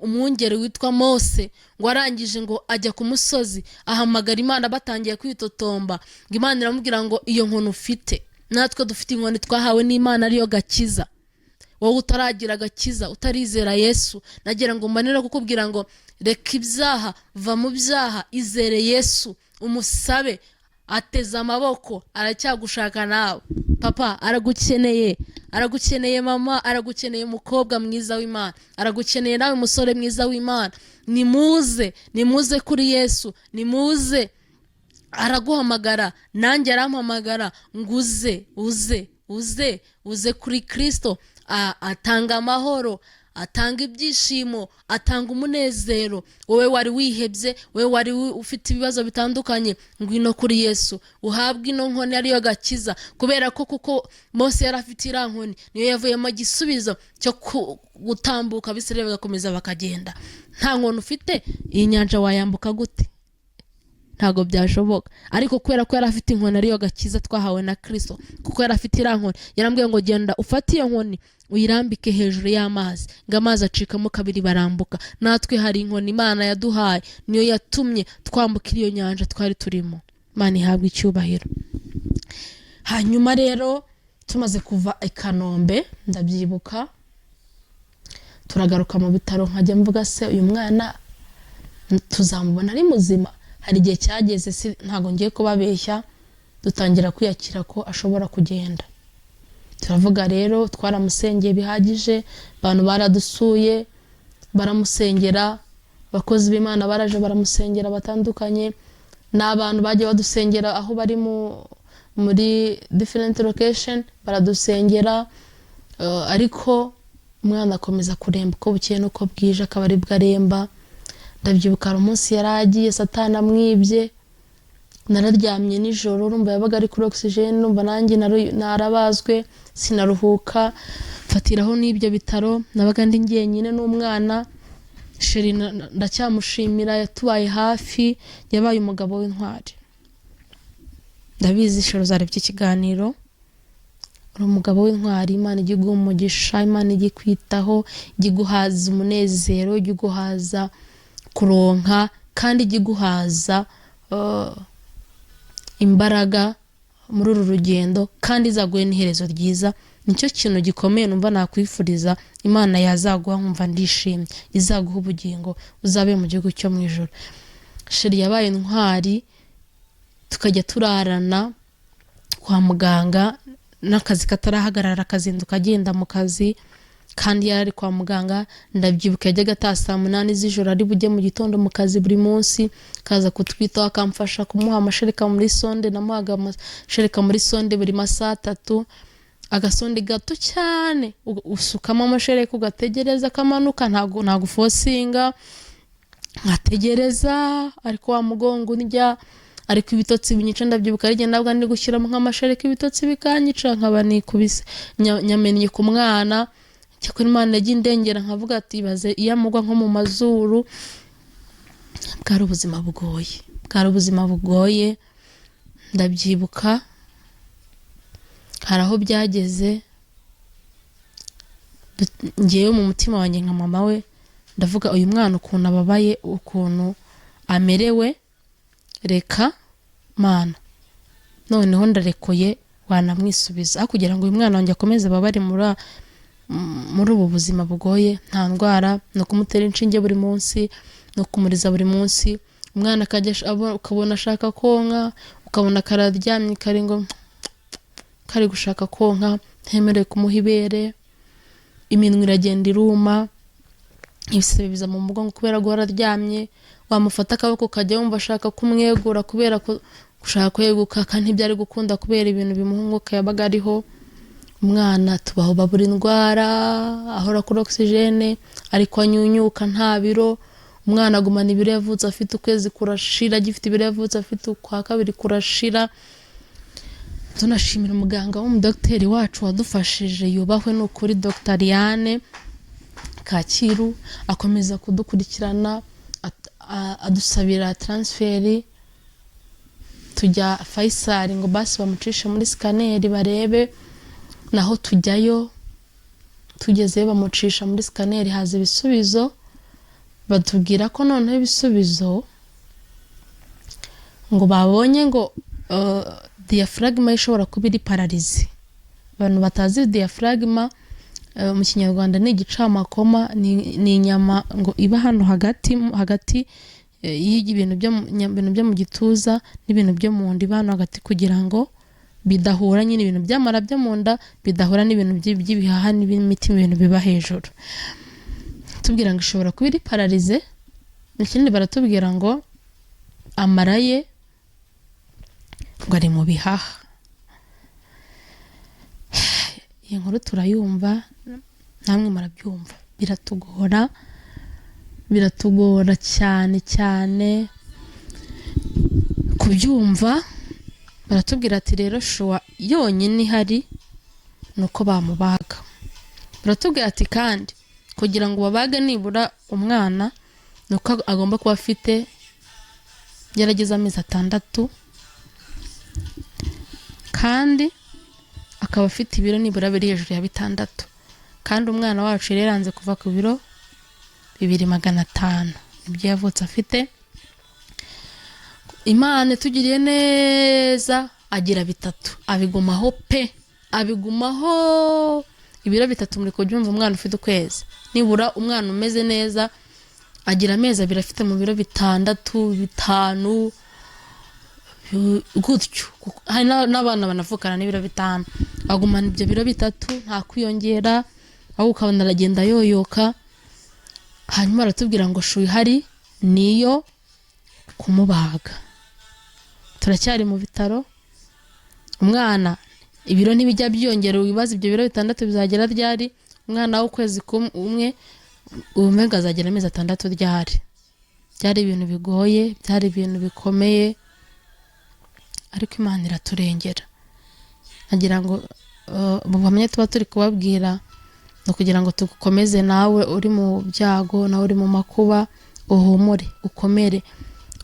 umwungeri witwa Mose, ngo arangije ngo ajya ku musozi ahamagara Imana. Batangiye kwitotomba, ngo Imana iramubwira ngo iyo nkoni ufite, natwe dufite inkoni twahawe n'Imana, ariyo gakiza. Wowe utaragira agakiza, utarizera Yesu, nagira ngo mbanire kukubwira ngo reka ibyaha, va mu byaha, izere Yesu, umusabe. Ateze amaboko, aracyagushaka nawe. Papa aragukeneye, aragukeneye mama, aragukeneye mukobwa mwiza w'Imana, aragukeneye nawe musore mwiza w'Imana. Nimuze, nimuze kuri Yesu, nimuze. Araguhamagara, nanjye arampamagara ngo uze, uze, uze, uze kuri Kirisito. Atanga amahoro, atanga ibyishimo, atanga umunezero. Wowe wari wihebye, wowe wari ufite ibibazo bitandukanye, ngwino kuri Yesu uhabwe ino nkoni ariyo gakiza. Kubera ko kuko Mose yari afite iriya nkoni, niyo yavuyemo igisubizo cyo gutambuka, Abisirayeli bagakomeza bakagenda. Nta nkoni ufite, iyi nyanja wayambuka gute? Ntabwo byashoboka. Ariko kubera ko yari afite inkoni ariyo gakiza twahawe na Kirisito, kuko yari afite iriya nkoni, yarambwiye ngo genda ufate iyo nkoni uyirambike hejuru y'amazi, ngo amazi acikamo kabiri, barambuka. Natwe hari inkoni Imana yaduhaye, niyo yatumye twambuka iyo nyanja twari turimo. Imana ihabwa icyubahiro. Hanyuma rero tumaze kuva i Kanombe, ndabyibuka, turagaruka mu bitaro, nkajya mvuga: se uyu mwana tuzamubona ari muzima? Hari igihe cyageze, si ntabwo ngiye kubabeshya, dutangira kwiyakira ko ashobora kugenda. Turavuga rero, twaramusengeye bihagije, abantu baradusuye baramusengera, abakozi b'Imana baraje baramusengera batandukanye, n'abantu bagiye badusengera aho bari muri different location baradusengera. Ariko umwana akomeza kuremba uko bukeye n'uko bwije, akaba aribwo aremba. Ndabyibuka, hari umunsi yari agiye, Satani amwibye. Nararyamye nijoro, urumva yabaga ari kuri oxygen, urumva nanjye narabazwe, sinaruhuka, mfatiraho n'ibyo bitaro, nabaga ndi njyenyine n'umwana. Chéri ndacyamushimira, yatubaye hafi, yabaye umugabo w'intwari. Ndabizi chéri uzarebye ikiganiro, uri umugabo w'intwari. Imana ijya iguha umugisha, Imana ijya ikwitaho, ijya iguhaza umunezero, ijya iguhaza kuronka, kandi ijya iguhaza imbaraga muri uru rugendo, kandi izaguhe n'iherezo ryiza. Nicyo kintu gikomeye numva nakwifuriza Imana yazaguha nkumva ndishimye: izaguha ubugingo, uzabe mu gihugu cyo mu ijoro. Chéri yabaye intwari, tukajya turarana kwa muganga n'akazi katarahagarara, akazinduka agenda mu kazi kandi yari ari kwa muganga. Ndabyibuka, yajyaga ataha saa 8 z'ijoro, ari bujye mu gitondo mu kazi buri munsi, akaza kutwitaho, akamfasha kumuha amashereka muri sonde. Namuhaga amashereka muri sonde buri masaha 3, agasonde gato cyane, usukamo amashereka ugategereza akamanuka, ntabwo uforcinga. Nkategereza, ariko wa mugongo undya, ariko ibitotsi binyica. Ndabyibuka, ari nabwo ndi gushyiramo nk'amashereka, ibitotsi bikanyica, nkaba nikubise nyamennye ku mwana. Cyakora Imana yagiye indengera, nkavuga ati ibaze iyo amugwa nko mu mazuru. Bwari ubuzima bugoye, bwari ubuzima bugoye. Ndabyibuka, hari aho byageze, ngewe mu mutima wanjye nka mama we ndavuga: uyu mwana ukuntu ababaye, ukuntu amerewe, reka Mana, noneho ndarekuye, wanamwisubiza aho kugira ngo uyu mwana wanjye akomeze ababare muri ubu buzima bugoye. Nta ndwara, ni ukumutera inshinge buri munsi, ni ukumuriza buri munsi. Umwana akajya ukabona ashaka konka, ukabona kararyamye kari ngo kari gushaka konka, ntemerewe kumuha ibere, iminwa iragenda iruma, ibisebe biza mu mugongo kubera guhora aryamye. Wamufata akaboko ukajya wumva ashaka kumwegura kubera gushaka kweguka, kandi ntibyari gukunda kubera ibintu bimuha umwuka yabaga ariho. Umwana tubaho babura indwara, ahora kuri oxygène, ariko anyunyuka, nta biro. Umwana agumana ibiro yavutse afite, ukwezi kurashira agifite ibiro yavutse afite, ukwa kabiri kurashira. Tunashimira umuganga w'umudogiteri wacu wadufashije, yubahwe ni ukuri, Dr Liane Kacyiru, akomeza kudukurikirana, adusabira transfert. Tujya Faisal ngo basi bamucishe muri scanner barebe, naho tujyayo. Tugezeyo bamucisha muri scanner, haza ibisubizo, batubwira ko noneho ibisubizo ngo babonye ngo diaphragme ishobora kuba iri paralysé. Abantu batazi diaphragme, mu Kinyarwanda ni igicamakoma, ni inyama ngo iba hano hagati hagati y'ibintu byo ibintu byo mu gituza n'ibintu byo mu nda, iba hano hagati kugira ngo bidahura nyine, ibintu by'amara byo mu nda bidahura n'ibintu by'ibihaha n'imitima, ibintu biba hejuru. Tubwira ngo ishobora kuba iri paralysé. Ikindi baratubwira ngo amara ye ngo ari mu bihaha. Iyi nkuru turayumva, namwe murabyumva, biratugora, biratugora cyane cyane kubyumva. Baratubwira ati rero choix yonyine ihari ni uko bamubaga. Baratubwira ati kandi kugira ngo babage nibura umwana ni uko agomba kuba afite yarageze amezi 6, kandi akaba afite ibiro nibura biri hejuru ya 6. Kandi umwana wacu yari yaranze kuva ku biro 2,500, nibyo yavutse afite. Imana itugiriye neza agira 3, abigumaho pe, abigumaho ibiro 3. Muri kubyumva, umwana ufite ukwezi nibura, umwana umeze neza agira amezi 2 afite mu biro 6, 5 gutyo. Hari n'abana banavukana n'ibiro 5. Agumana ibyo biro 3, nta kwiyongera, ahubwo ukabona aragenda yoyoka. Hanyuma baratubwira ngo choix ihari niyo kumubaga. Turacyari mu bitaro, umwana ibiro ntibijya byiyongera. Wibaza ibyo biro 6 bizagera ryari? Umwana w'ukwezi kumwe umwe azagera amezi 6 ryari? Byari ibintu bigoye, byari ibintu bikomeye, ariko Imana iraturengera. Nagira ngo mu buhamya tuba turi kubabwira ni ukugira ngo tugukomeze, nawe uri mu byago, nawe uri mu makuba, uhumure, ukomere.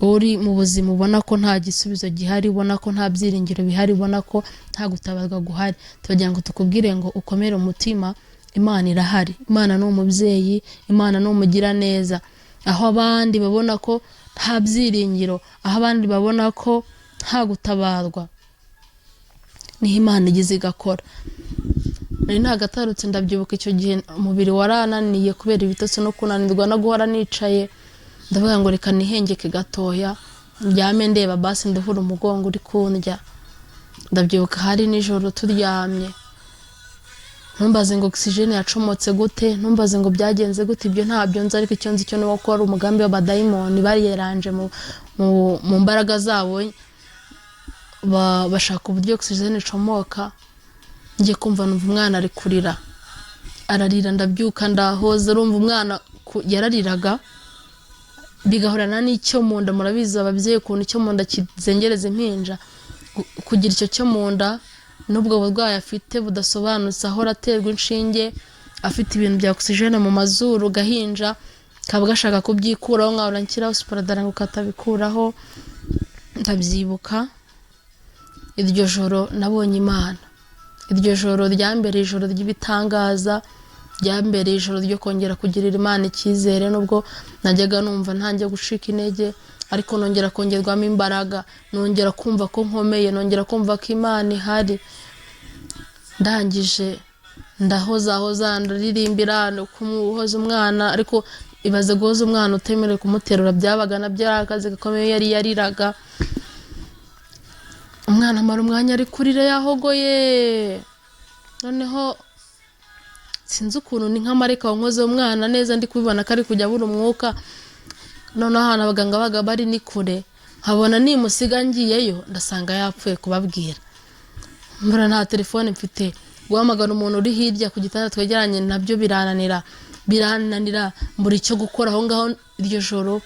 Uri mu buzima ubona ko nta gisubizo gihari, ubona ko nta byiringiro bihari, ubona ko nta gutabarwa guhari, turagira ngo tukubwire ngo ukomere umutima, Imana irahari. Imana ni umubyeyi, Imana ni umugiraneza. Aho abandi babona ko nta byiringiro, aho abandi babona ko nta gutabarwa, niho Imana igeze igakora. Nari nagatarutse, ndabyibuka icyo gihe umubiri warananiye kubera ibitotsi no kunanirwa no guhora nicaye. Ndavuga ngo reka nihengeke gatoya, ndyame ndeba basi nduhure umugongo uri kundya. Ndabyibuka hari nijoro turyamye. Ntumbaze ngo oxygène yacomotse gute, ntumbaze ngo byagenze gute, ibyo ntabyo nzi. Ariko icyo nzi cyo ni uko wari umugambi w'abadayimoni bariyeranje mu mbaraga zabo, bashaka uburyo oxygène icomoka. Ngiye kumva numva umwana ari kurira, ararira, ndabyuka ndahoza. Urumva umwana yarariraga bigahorana n'icyo mu nda. Murabizi ababyeyi ukuntu icyo mu nda kizengereza impinja. Kugira icyo cyo mu nda n'ubwo burwayi afite budasobanutse, ahora aterwa inshinge, afite ibintu bya oxygène mu mazuru, gahinja kaba gashaka kubyikuraho, nkahora nshyiraho sparadrap ngo katabikuraho. Ndabyibuka iryo joro nabonye Imana. Iryo joro ryambereye ijoro ry'ibitangaza, ryambereye ijoro ryo kongera kugirira Imana icyizere. Nubwo najyaga numva ntangiye gucika intege, ariko nongera kongerwamo imbaraga, nongera kumva ko nkomeye, nongera kumva ko Imana ihari. Ndangije ndahozahoza, ndaririmbira kumuhoza umwana. Ariko ibaze guhoza umwana utemerewe kumuterura, byabaga nabyo ari akazi gakomeye. Yari yariraga umwana amara umwanya ari kurira yahogoye. Noneho sinzi ukuntu, ni nk'amareka wankoze umwana neza, ndi kubibona ko ari kujya abura umwuka. Noneho ahantu abaganga baga bari ni kure, nkabona nimusiga ngiyeyo ndasanga yapfuye. Kubabwira mbura, nta telefone mfite, guhamagara umuntu uri hirya ku gitanda twegeranye nabyo birananira, birananira, mbura icyo gukora aho ngaho. Iryo joro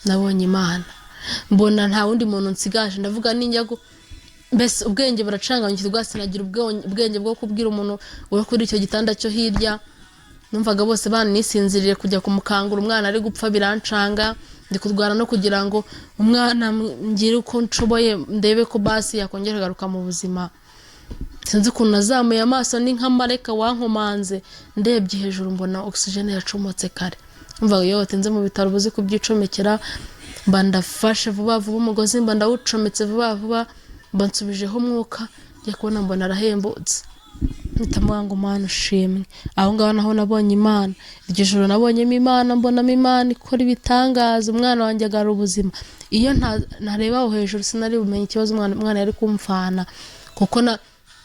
nabonye Imana, mbona nta wundi muntu nsigaje. Ndavuga ninjya mbese ubwenge buracanganyikirwa, sinagira ubwenge bwo kubwira umuntu uri kuri icyo gitanda cyo hirya. Numvaga bose banisinziriye, kujya kumukangura umwana ari gupfa birancanga. Ndi kurwana no kugira ngo umwana ngire uko nshoboye, ndebe ko basi yakongera agaruka mu buzima. Sinzi ukuntu nazamuye amaso, ni nka marayika wankomanze. Ndebye hejuru mbona oxygène yacomotse kare. Umva, iyo watinze mu bitaro uba uzi kubyicomekera. Mba ndafashe vuba vuba umugozi, mba ndawucometse vuba vuba, mba nsubijeho umwuka. Njya kubona mbona arahembutse, mpita mvuga ngo: "Mana ushimwe." Aho ngaho naho nabonye Imana. Iryo joro nabonyemo Imana, mbonamo Imana ikora ibitangaza, umwana wanjye agarura ubuzima. Iyo ntareba aho hejuru sinari bumenye ikibazo umwana yari kumfana, kuko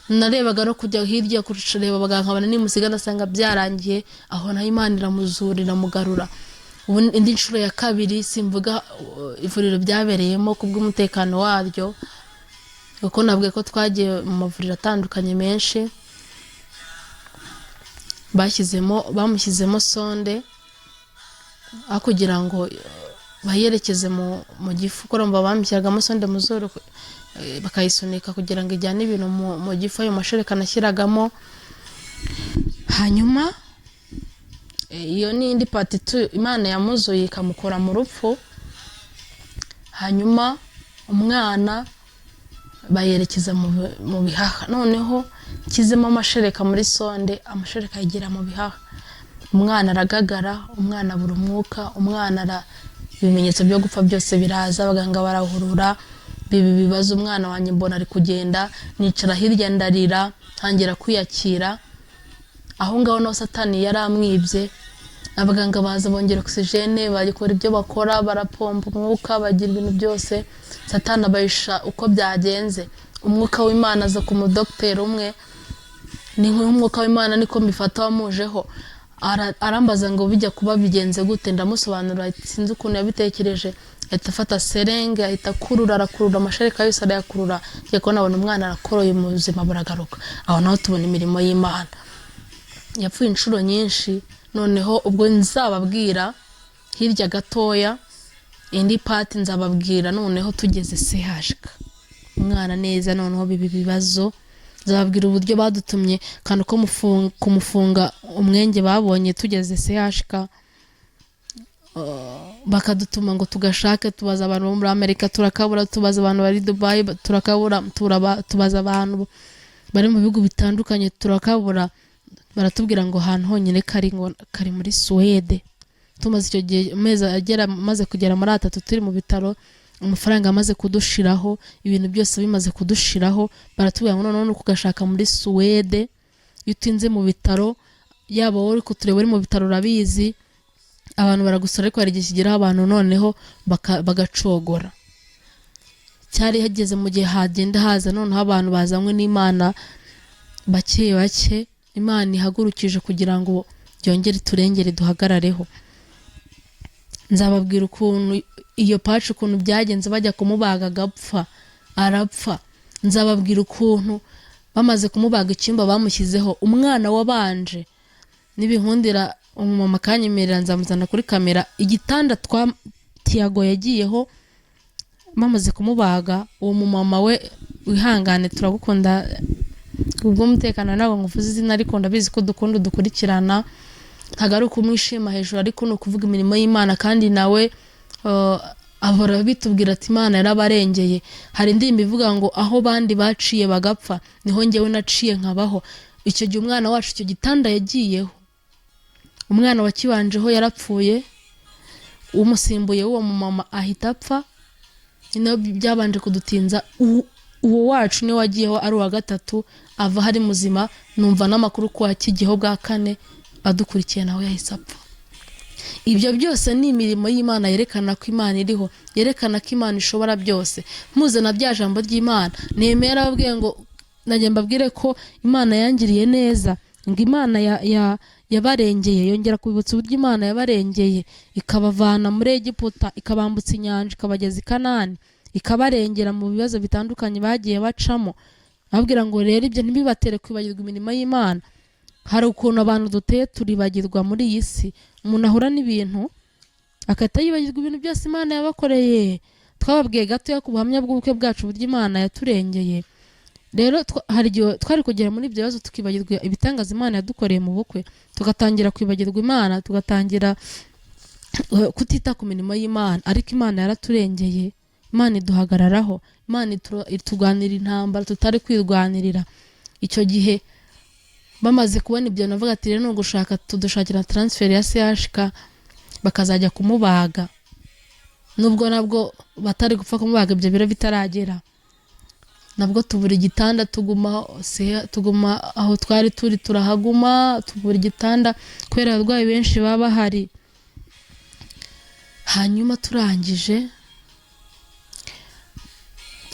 narebaga no kujya hirya kureba abaganga nkabona nimusiga ndasanga byarangiye. Aho naho Imana iramuzura, iramugarura. Ubu indi nshuro ya kabiri, simvuga ivuriro byabereyemo kubw'umutekano waryo, kuko nabwiye ko twagiye mu mavuriro atandukanye menshi. Bamushyizemo sonde aho kugira ngo bayerekeze mu gifu, kuko urumva bamushyiragamo sonde mu zuru, bakayisunika kugira ngo ijyane ibintu mu gifu, ayo mashereka nashyiragamo. Hanyuma iyo ni indi part two, Imana yamuzuye ikamukura mu rupfu. Hanyuma umwana bayerekeza mu bihaha. Noneho nshyizemo amashereka muri sonde, amashereka yegera mu bihaha, umwana aragagara, umwana abura umwuka, umwana ibimenyetso byo gupfa byose biraza. Abaganga barahurura, biba ibibazo. Umwana wanjye mbona ari kugenda, nicara hirya ndarira, ntangira kwiyakira. Aho ngaho naho Satani yari amwibye. Abaganga baza bongera oxygène, bakora ibyo bakora, barapompa umwuka, bagira ibintu byose. Satani abahisha uko byagenze. Umwuka w'Imana aza ku mudogiteri umwe, ni nk'umwuka w'Imana niko mbifata, wamujeho. Arambaza ngo bijya kuba bigenze gute? Ndamusobanurira. Sinzi ukuntu yabitekereje, ahita afata seringue, ahita akurura, arakurura amashereka yose arayakurura. Ngiye kubona abona umwana arakoroye, mu buzima buragaruka. Aho naho tubona imirimo y'Imana. Yapfuye inshuro nyinshi. Noneho ubwo nzababwira hirya gatoya indi part, nzababwira noneho tugeze CHK umwana neza. Noneho biba ibibazo. Nzababwira uburyo badutumye akantu ko kumufunga umwenge babonye tugeze CHK, bakadutuma ngo tugashake. Tubaza abantu bo muri Amerika turakabura, tubaza abantu bari Dubayi turakabura, tubaza abantu bari mu bihugu bitandukanye turakabura. Baratubwira ngo ahantu honyine kari ngo kari muri Suwede. Tumaze icyo gihe amezi agera, maze kugera muri 3 turi mu bitaro, amafaranga amaze kudushiraho, ibintu byose bimaze kudushiraho, baratubwira ngo noneho ni ukugashaka muri Suwede. Iyo utinze mu bitaro, yaba wowe uri kutureba uri mu bitaro urabizi, abantu baragusura, ariko hari igihe kigeraho abantu noneho bagacogora. Cyari hageze mu gihe hagenda haza noneho abantu bazanywe n'Imana bake bake, Imana ihagurukije kugira ngo byongere turengere duhagarareho. Nzababwira ukuntu iyo patch, ukuntu byagenze bajya kumubaga agapfa, arapfa. Nzababwira ukuntu bamaze kumubaga icyumba bamushyizeho umwana wabanje. Nibinkundira umumama akanyemerera, nzamuzana kuri kamera. Igitanda twa Tiago yagiyeho bamaze kumubaga, uwo mumama we wihangane, turagukunda. Ubw'umutekano ntabwo nguvuze izina, ariko ndabizi ko dukunda dukurikirana. Ntabwo ari ukumwishima hejuru, ariko ni ukuvuga imirimo y'Imana. Kandi nawe ahora bitubwira ati Imana yarabarengeye. Hari indirimbo ivuga ngo aho bandi baciye bagapfa niho njyewe naciye nkabaho. Icyo gihe umwana wacu icyo gitanda yagiyeho, umwana wakibanjeho yarapfuye, umusimbuye w'uwo mumama ahita apfa. Ni nayo byabanje kudutinza. Uwo wacu niwe wagiyeho ari uwa gatatu, ava hari muzima. Numva n'amakuru ko wakigiyeho bwa kane adukurikiye nawe yahise apfa. Ibyo byose ni imirimo y'Imana yerekana ko Imana iriho, yerekana ko Imana ishobora byose. Mpuze na bya jambo ry'Imana nemera, yarababwiye ngo najya mbabwire ko Imana yangiriye neza, ngo Imana yabarengeye. Yongera kubibutsa uburyo Imana yabarengeye, ikabavana muri Egiputa, ikabambutsa inyanja, ikabageza i Kanani, ikabarengera mu bibazo bitandukanye bagiye bacamo. Ababwira ngo rero ibyo ntibibatere kwibagirwa imirimo y'Imana. Hari ukuntu abantu duteye, turibagirwa muri iyi si. Umuntu ahura n'ibintu agahita yibagirwa ibintu byose Imana yabakoreye. Twababwiye gatoya ku buhamya bw'ubukwe bwacu, uburyo Imana yaturengeye. Rero hari igihe twari kugera muri ibyo bibazo tukibagirwa ibitangaza Imana yadukoreye mu bukwe, tugatangira kwibagirwa Imana, tugatangira Kutita ku mirimo y'Imana. Ariko Imana yaraturengeye, Imana iduhagararaho, Imana ituganira intambara tutari kwirwanirira. Icyo gihe bamaze kubona ibyo, navuga ati: "Rero ni ugushaka tudushakira transfert ya CHK, bakazajya kumubaga," nubwo nabwo batari gupfa kumubaga ibyo biro bitaragera. Nabwo tubura igitanda, tuguma tuguma aho twari turi, turahaguma, tubura igitanda kubera abarwayi benshi baba bahari. Hanyuma turangije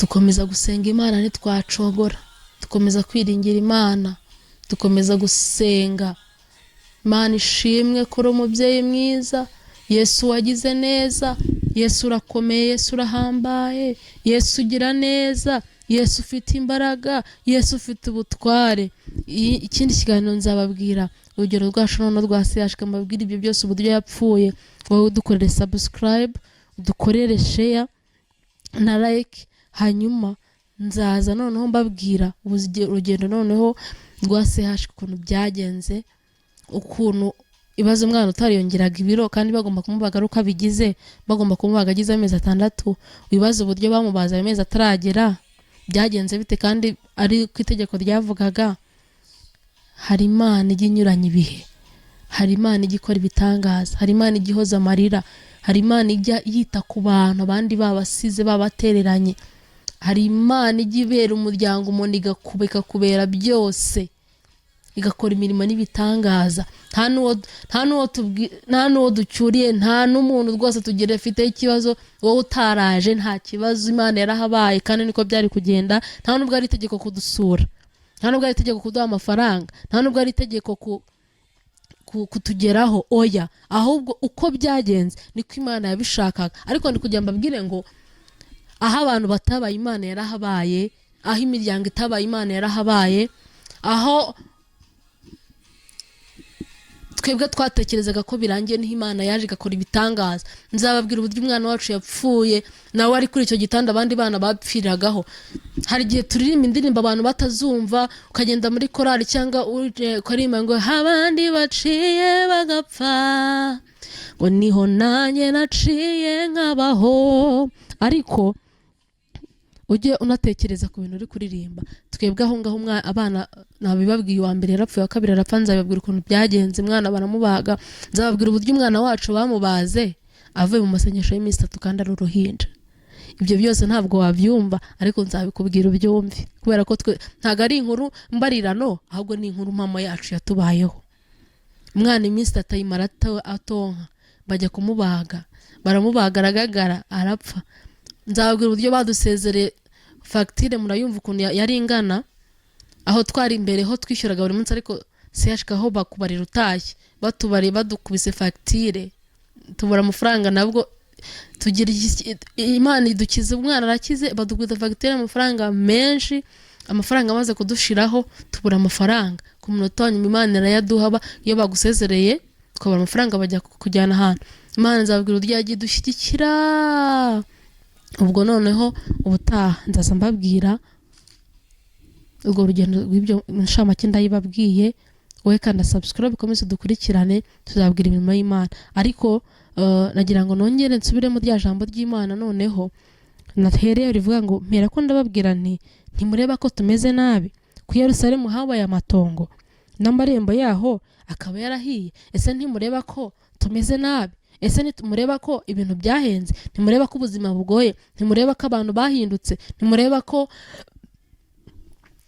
dukomeza gusenga Imana, ntitwacogora, dukomeza kwiringira Imana, dukomeza gusenga. Imana ishimwe ko uri umubyeyi mwiza Yesu, wagize neza Yesu, urakomeye Yesu, urahambaye Yesu, ugira neza Yesu, ufite imbaraga Yesu, ufite ubutware. Ikindi kiganiro nzababwira urugero rwacu noneho rwa CHK, mbabwira ibyo byose, uburyo yapfuye. Wowe udukorere subscribe, udukorere share na like, hanyuma nzaza noneho mbabwira urugendo noneho rwa CHK, ukuntu byagenze, ukuntu ibaze umwana utariyongeraga ibiro kandi bagomba kumubaga ari uko abigize, bagomba kumubaga agize amezi 6. Wibaze uburyo bamubaza ayo mezi ataragera, byagenze bite kandi ari ku itegeko ryavugaga. Hari Imana ijya inyuranya ibihe, hari Imana ijya ikora ibitangaza, hari Imana ijya ihoza amarira, hari Imana ijya yita ku bantu abandi babasize, babatereranye, hari Imana ijya ibera umuryango umuntu, igakuba ikakubera byose, igakora imirimo n'ibitangaza. Nta n'uwo ducyuriye, nta n'umuntu rwose tugira afiteho ikibazo. Wowe utaraje nta kibazo, Imana yarahabaye kandi niko byari kugenda. Nta nubwo ari itegeko kudusura, nta nubwo ari itegeko kuduha amafaranga, nta nubwo ari itegeko kutugeraho, oya. Ahubwo uko byagenze niko Imana yabishakaga. Ariko ndi kugira mbabwire ngo aho abantu batabaye, Imana yarahabaye. Aho imiryango itabaye, Imana yarahabaye. Aho twebwe twatekerezaga ko birangiye, niho Imana yaje igakora ibitangaza. Nzababwira uburyo umwana wacu yapfuye nawe ari kuri icyo gitanda abandi bana bapfiragaho. Hari igihe turirimba indirimbo abantu batazumva, ukagenda muri korali cyangwa uje ukaririmba ngo abandi baciye bagapfa, ngo niho nanjye naciye nkabaho. Ariko ujye unatekereza ku bintu uri kuririmba. Twebwe aho ngaho abana nabibabwiye, uwa mbere yarapfuye, uwa kabiri arapfa. Nzababwira ukuntu byagenze umwana baramubaga. Nzababwira uburyo umwana wacu bamubaze avuye mu masengesho y'iminsi 3 kandi ari uruhinja. Ibyo byose ntabwo wabyumva, ariko nzabikubwira ubyumve, kubera ko twe ntabwo ari inkuru mbarirano, ahubwo ni inkuru mpamo yacu yatubayeho. Umwana iminsi 3 ayimara atonka, bajya kumubaga, baramubaga, aragagara, arapfa. Nzababwira uburyo badusezereye fagitire, murayumva ukuntu yari ingana. Aho twari imbere ho twishyuraga buri munsi, ariko CHK aho bakubarira utashye. Batubariye, badukubise fagitire, tubura amafaranga. Nabwo tugira Imana idukiza, umwana arakize. Badukubita fagitire y'amafaranga menshi, amafaranga amaze kudushiraho tubura amafaranga. Ku munota wa nyuma Imana irayaduha. Iyo bagusezereye tukabura amafaranga, bajya kujyana ahantu. Imana, nzababwira uburyo yagiye idushyigikira. Ubwo noneho ubutaha nzaza mbabwira urwo rugendo rw'ibyo. Inshamake ndayibabwiye. Wowe kanda subscribe, ukomeze dukurikirane, tuzabwira imirimo y'Imana. Ariko nagira ngo nongere nsubiremo rya jambo ry'Imana noneho nahereye, rivuga ngo: "Mpera ko ndababwira nti: ntimureba ko tumeze nabi, ku Yerusalemu habaye amatongo n'amarembo yaho akaba yarahiye? Ese ntimureba ko tumeze nabi? Ese ntimureba ko ibintu byahenze? Ntimureba ko ubuzima bugoye? Ntimureba ko abantu bahindutse? Ntimureba ko,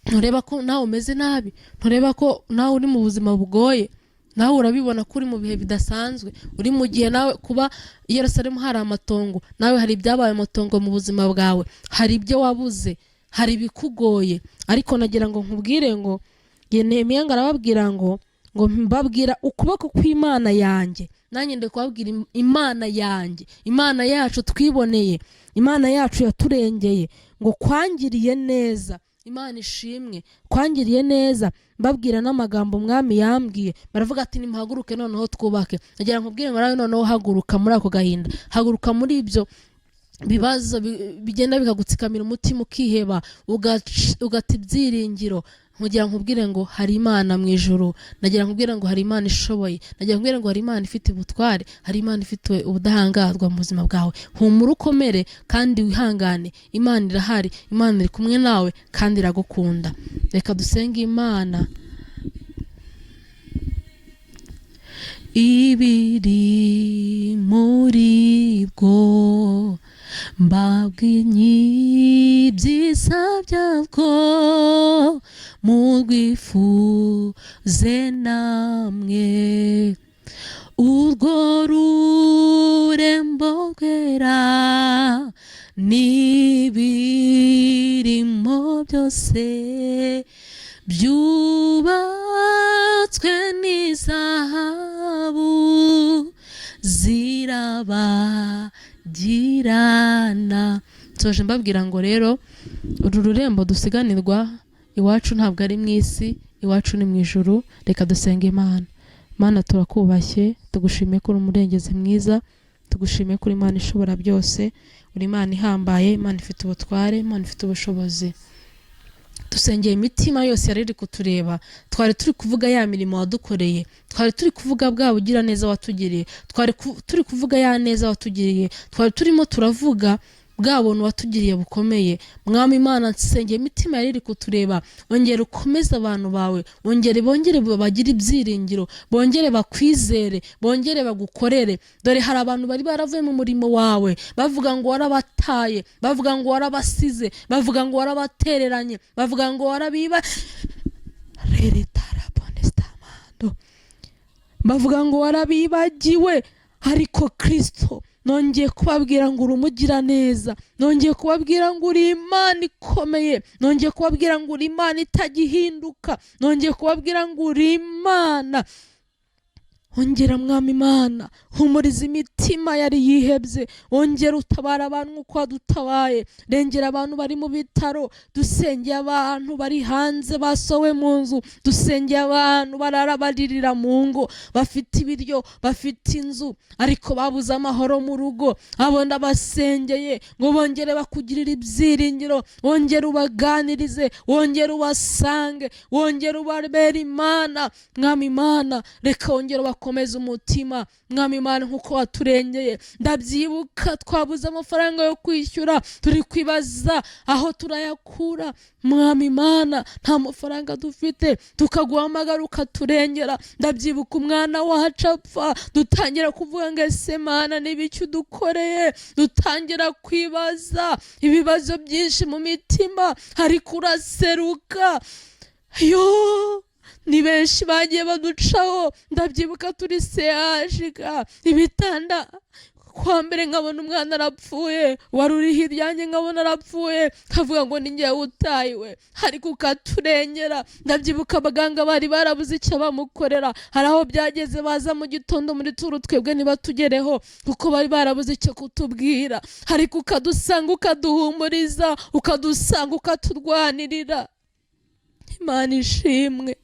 ntureba ko nawe umeze nabi? Ntureba ko nawe uri mu buzima bugoye? Nawe urabibona ko uri mu bihe bidasanzwe, uri mu gihe nawe kuba i Yerusalemu hari amatongo, nawe hari ibyabaye amatongo mu buzima bwawe, hari ibyo wabuze, hari ibikugoye." Ariko nagira ngo nkubwire ngo Nehemiya ngo arababwira ngo mbabwira ukuboko kw'Imana yanjye. Nanjye ndi kubabwira Imana yanjye, Imana yacu twiboneye, Imana yacu yaturengeye, ngo kwangiriye neza. Imana ishimwe, kwangiriye neza. Mbabwira n'amagambo umwami yambwiye. Baravuga ati: "Nimuhaguruke noneho twubake." Nagira nkubwire ngo nawe noneho haguruka muri ako gahinda, haguruka muri ibyo. Bibazo bigenda bikagutsikamira umutima, ukiheba, ugata ibyiringiro, nkugira nkubwire ngo hari Imana mu ijuru. Nagira nkubwire ngo hari Imana ishoboye. Nagira nkubwire ngo hari Imana ifite ubutware, hari Imana ifite ubudahangarwa mu buzima bwawe. Humura, ukomere kandi wihangane. Imana irahari, Imana iri kumwe nawe kandi iragukunda. Reka dusenge Imana. Ibiri muri bwo mbabwinyi ibyiza byabwo, murwifuze namwe. Urwo rurembo rwera n'ibirimo byose byubatswe n'izahabu zirabagirana. Nsoje mbabwira ngo rero uru rurembo dusiganirwa, iwacu ntabwo ari mu isi, iwacu ni mu ijuru. Reka dusenge Imana. Mana, turakubashye, tugushimiye ko uri umurengezi mwiza, tugushimiye ko uri Imana ishobora byose, uri Imana ihambaye, Imana ifite ubutware, Imana ifite ubushobozi. Dusengeye imitima yose yari iri kutureba. Twari turi kuvuga ya mirimo wadukoreye, twari turi kuvuga bwa bugiraneza watugiriye, twari turi kuvuga ya neza watugiriye, twari turimo turavuga bwa buntu watugiriye bukomeye. Mwami Imana, nsengeye imitima yari iri kutureba, ongera ukomeze abantu bawe, ongere bongere bagire ibyiringiro, bongere bakwizere, bongere bagukorere. Dore hari abantu bari baravuye mu murimo wawe, bavuga ngo warabataye, bavuga ngo warabasize, bavuga ngo warabatereranye, bavuga ngo warabiba reretarabonestamando, bavuga ngo warabibagiwe. Ariko Kristo, nongeye kubabwira ngo uri umugiraneza, nongeye kubabwira ngo uri Imana ikomeye, nongeye kubabwira ngo uri Imana itagihinduka, nongeye kubabwira ngo uri Imana. Ongera, Mwami Imana, humuriza imitima yari yihebye, ongera utabara abantu nk'uko wadutabaye. Rengera abantu bari mu bitaro. Dusengeye abantu bari hanze basowe mu nzu, dusengeye abantu barara baririra mu ngo, bafite ibiryo, bafite inzu, ariko babuze amahoro mu rugo. Abo ndabasengeye ngo bongere bakugirire ibyiringiro, wongere ubaganirize, wongere ubasange, wongere ubabere Imana. Mwami Imana, reka wongere ubakomeze umutima. Mwami Imana, nk'uko waturengeye, ndabyibuka twabuze amafaranga yo kwishyura, turi kwibaza aho turayakura. Mwami Imana, nta mafaranga dufite, tukaguhamagara ukaturengera. Ndabyibuka umwana wacu apfa, dutangira kuvuga ngo: "Ese Mana, n'ibiki udukoreye?" Dutangira kwibaza ibibazo byinshi mu mitima, ariko uraseruka. Yo, ni benshi bagiye baducaho. Ndabyibuka turi seyashika ibitanda kwa mbere, nkabona umwana arapfuye, wari uri hirya yanjye nkabona arapfuye, nkavuga ngo ni njyewe utayiwe, ariko ukaturengera. Ndabyibuka abaganga bari barabuze icyo bamukorera, hari aho byageze baza mu gitondo muri turu, twebwe ntibatugereho kuko bari barabuze icyo kutubwira, ariko ukadusanga, ukaduhumuriza, ukadusanga, ukaturwanirira. Imana ishimwe.